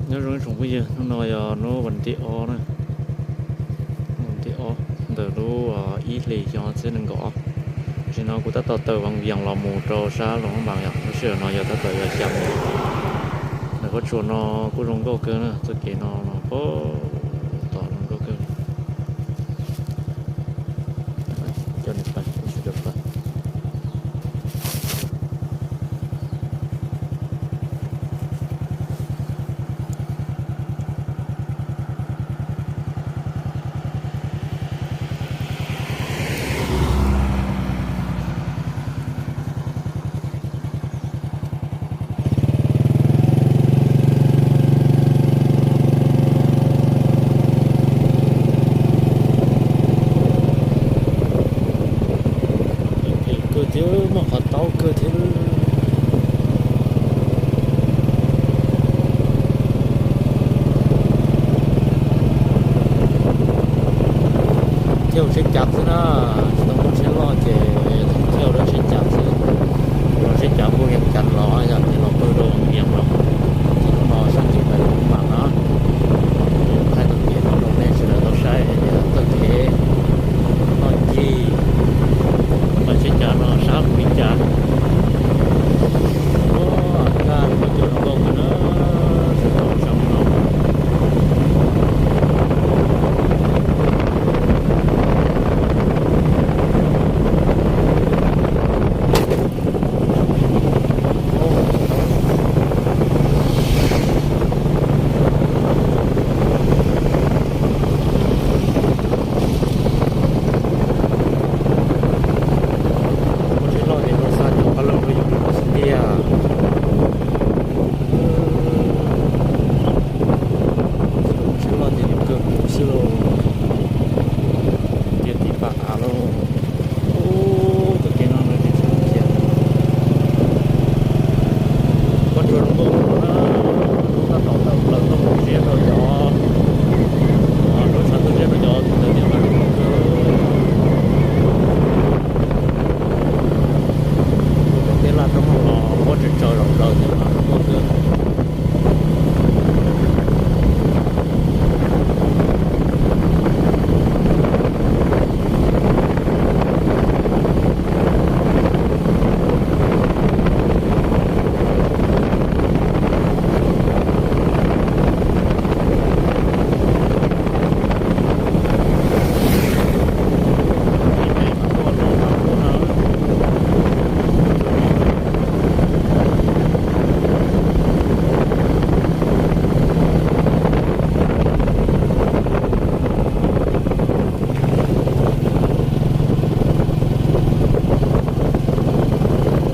Nyob zoo ib tsoom phooj ywg, hnub no yog hnub vas thib ob na, vas thib ob ntawm lub ib hlis xyoo ob txhiab nees nkaum ob. Tam sim no kuv tab tom tawm Vaj Vias los mus rau sab Luam Phab Npas yom, lub sij hawm no yog tab tom yog xya moos. Ntawm qhov tsua no kuj zoo nkauj kawg na, txoj kev no los puag tom zoo nkauj kawg. Phem kawg thiab, muaj qhov taub kawg thiab. Thiaj ua tsheb cav xwb na, tsis tau muaj tsheb loj ces thiaj ua tsheb cav xwb. Los tsheb cav puag Vias Cas los yog ces los pw rau Vias no, ces hnub no sab kev pais Luam Phab Npas na. Thaij tau kev no rau nej sawv daws tau saib tias txoj kev toj ncig, txoj kev cav no sab mus li cas. Ua kaj lub pob cuas zoo nkauj kawg na, sawv daws sab no. Muaj tsheb loj ces tau xa cov paj laug rau yus mus xwb tiag. Tsheb loj ces yus kawg mus xwb lauj. Tias tib pam av lauj. Ub, txoj kev no lawv tsis tshwm cia. Pob tsuas zoo nkauj na, tab tom tawm plaws tuaj mus ziab rau cov, lub tshav tuaj ziab rau cov ntawd thiab mas zoo nkauj kawg. Cov teb laj roob los pob tsuas tsaws zaum plaws thiab mas zoo nkauj kawg.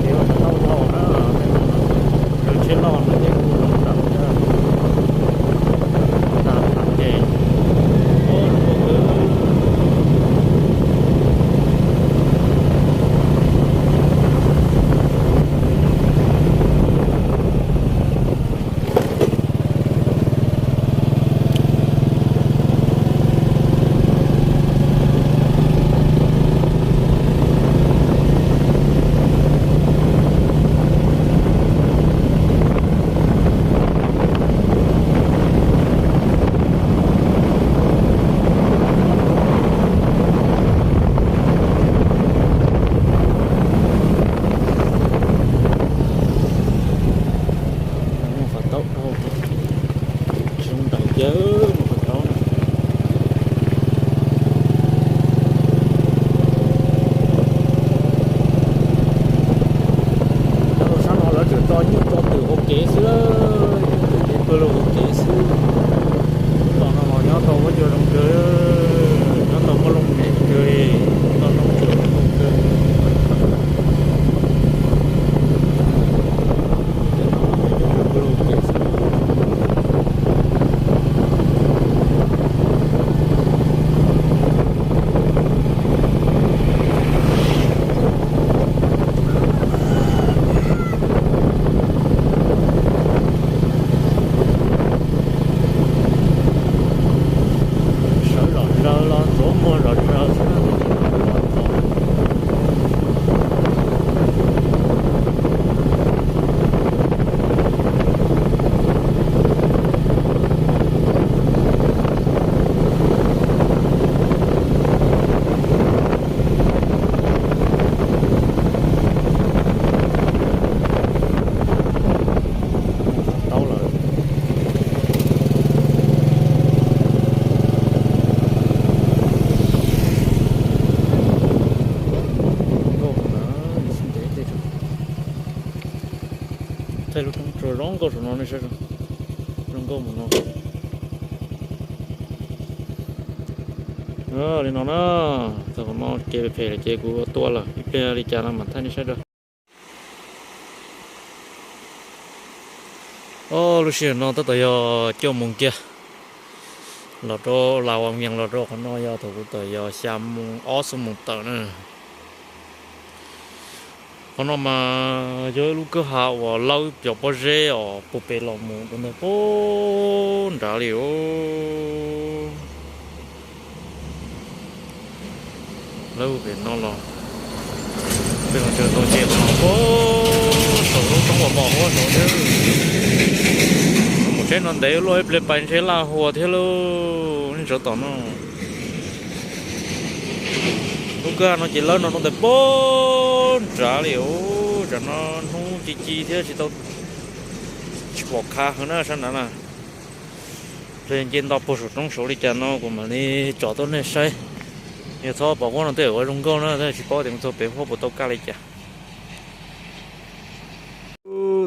Kev ua qhov taub loj na, lawv tsheb loj no ces kuj zoo nrawm thiab. Tag nrho ces, ub, zoo nkauj kawg. Muaj qhov taub dhau, tsis zoo nrawm kiag, muaj qhov taub na. Nyob rau sab no lawv tseem tso nyuj tso twm ua kev xwb, nyuj twm ces pw los ua kev xwb. Lub zos no los nyob tau huab cua zoo kawg, nyob tau muaj looj mem kawg, toj roob tsuas zoo kawg. Tej no nyuj twm pw los ua kev xwb. Nkauj saum no nej saib, zoo nkauj mus no. Li no na, txog qhov no kev phem lawm ces kuv tua lawm, ib pliag li cas no mam thaij nej saib dua. Ob lub sij hawm no tab tom yog cuaj moos kiag, los rau Las Vas Vias los rau qhov no yog thaum kuv tawm yog xya moos ob xuab moos tawm na. Qhov no mas yog ib lub kwj ha uas lawb cov pob zeb os, puag pem los mus rau ntawm puag nrad li os. Lawb pem no los peb los tsaws tau nce los puag saum lub roob uas mos huab saud thiab. Mus tsheb no ntev luaj ib pliag pais ntshe laj hua thiab lauj, nej tsov tom no. Lub kwj ha no ces lawb no rau ntawm puag nrad li os. Tsam no hnub ci ci thiab tsis tau, tsis pom khav heev na sab nrad na. Ces nce nto puag saum roob saud li cas no kuv mam li tsom tuaj nej saib. Yog txhob pom huab no tej ua zoo nkauj na, tab sis tsis paub tias mus txog pem huab puas tau kaj li cas.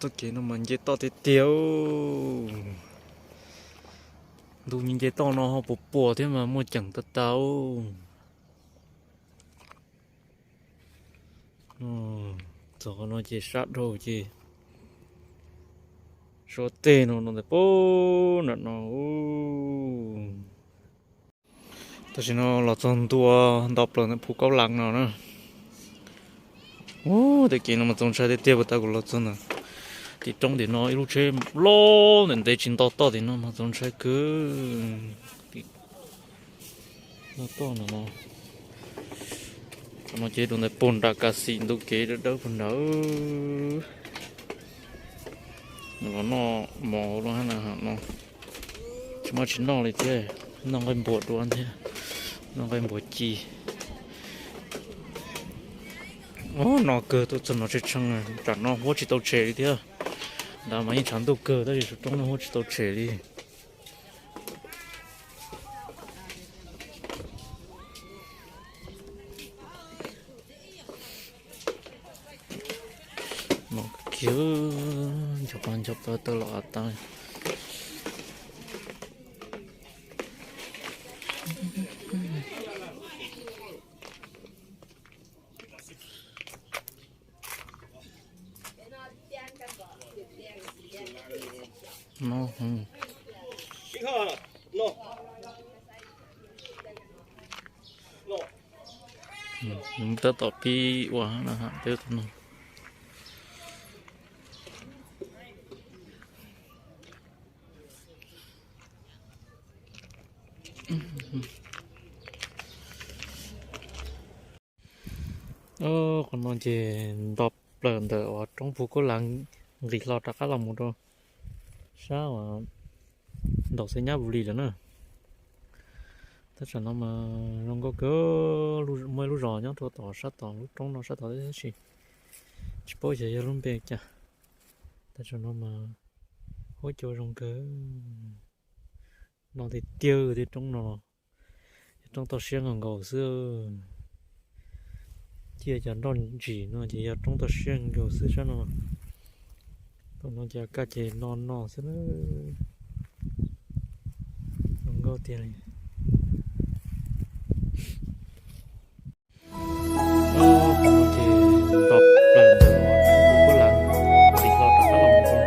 Txoj kev no mas nce toj tiag tiag. Ntu nce toj no ho puas puas thiab mas muaj ceem tag tag. Txog qhov no ces sab dhau ces suav teg no no ntawm puag nram no. Tam sim no los txog ntua nto plaws ntawm Phu Kaub Lav no na. Ub, tej kev no mas txaus ntshai tiag tiag, puag ta kuv los txog ntawm tim roob tim no ib lub tsheb loj ntev ntev tsis nto toj tim no mas txaus ntshai kawg. Nto toj no, qhov no ces rau ntawm puag nram Kas Xim ntu kev dawb dawb puag nrad. Los noj mov hauv lub hab na no, tsis muaj tsis noj li thiab, noj nqaij npua dua thiab, noj nqaij npua ci. Ub, no kawg tuaj txog no tshee tshee, tsam no huab tsis tau tshem li thiab. Ntawd mas yeej tshav ntuj kawg tab sis saum roob no huab tsis tau tshem li. No kiag ncho pa ncho pa tawg los av tag. No, tab tom pib ua no peb tus no. Qhov no ces nto plaws ntawm uas roob Phu Kaub Lav nqis hlo rov qab los mus rau sab uas ntaus Xeeb Nyab Vus Lis lawm na. Tab sis no mas zoo nkauj kawg, muaj ib lub zos nyob rau tom sab tom lub roob no sab tod tab sis tsis paub xyov yog lub npe cas. Tab sis no mas huab cua zoo kawg. No tiag tiag tej roob no los yog roob toj siab nkaus nkaus xwb. Ciaj cov nroj ntsim no ces yog roob toj siab nkaus xwb sab no. Tam no ces kaj ces no no xwb na. Zoo nkauj tiag li. Ces nto plaws ntawm Phu Kaub Lav nqis hlo rov qab los mus rau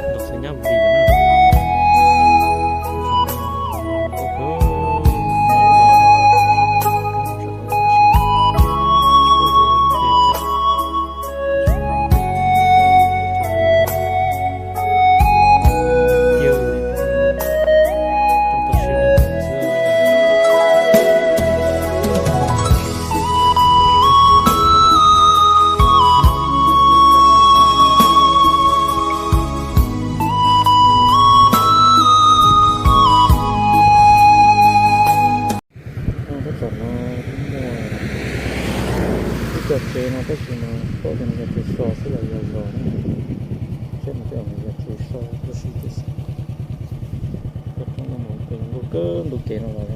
ntaus Xeeb Nyab Vus Lis lawm na. Tab tom no muaj ib co tsev no tab sis mas paub tias nws yog tsev so xwb los yog zos ne. Saib mas tej zaum nws yog tsev so tuaj si tiam sis cov roob no mas zoo nkauj kawg ntu kev no los.